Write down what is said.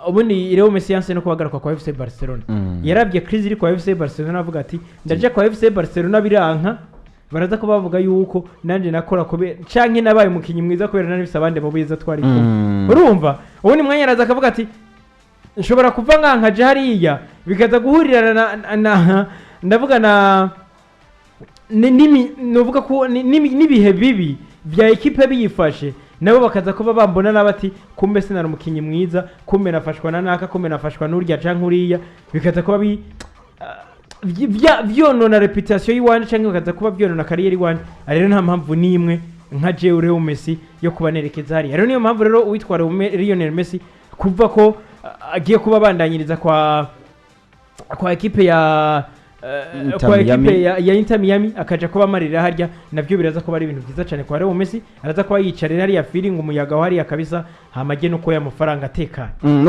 Ubundi Leo Messi yanse no kubagaruka kwa FC Barcelona. Yarabye crise iri kwa FC Barcelona, avuga ati: "Ndaje kwa FC Barcelona biranka, baraza ko bavuga yuko nanje nakora kubera canke nabaye umukinyi mwiza kubera nari mfise abandi bo beza twari kumwe." Urumva, ubundi mwanya araza akavuga ati: "Nshobora kuva nkankaje hariya, bikaza guhurirana na ndavuga na nuvuga ko n'ibihe bibi vya ekipe biyifashe, nabo bakaza kuba bambona nabo ati kumbe sinari umukinyi mwiza, kumbe nafashwa na naka, kumbe nafashwa n'urya canke uriya, bikaza kuba bi ah, vyonona réputation y'iwanje canke bikaza kuba vyonona carrière iwanje. Ah, rero nta mpamvu n'imwe nka jewe Leo Messi yo kuba nerekeza hariya." Rero niyo mpamvu rero uwitwa Lionel Messi kuva ko agiye kuba bandanyiriza kwa ekipe ya Inter kwa Miami. ekipe ya Inter Miami, akaja kuba amarira harya, nabyo biraza kuba ari ibintu byiza cyane kwa Leo Messi. Araza kuba yicarira hariya, feeling umuyaga wa hariya kabisa, hama ajye no kuba amafaranga atekanye. No.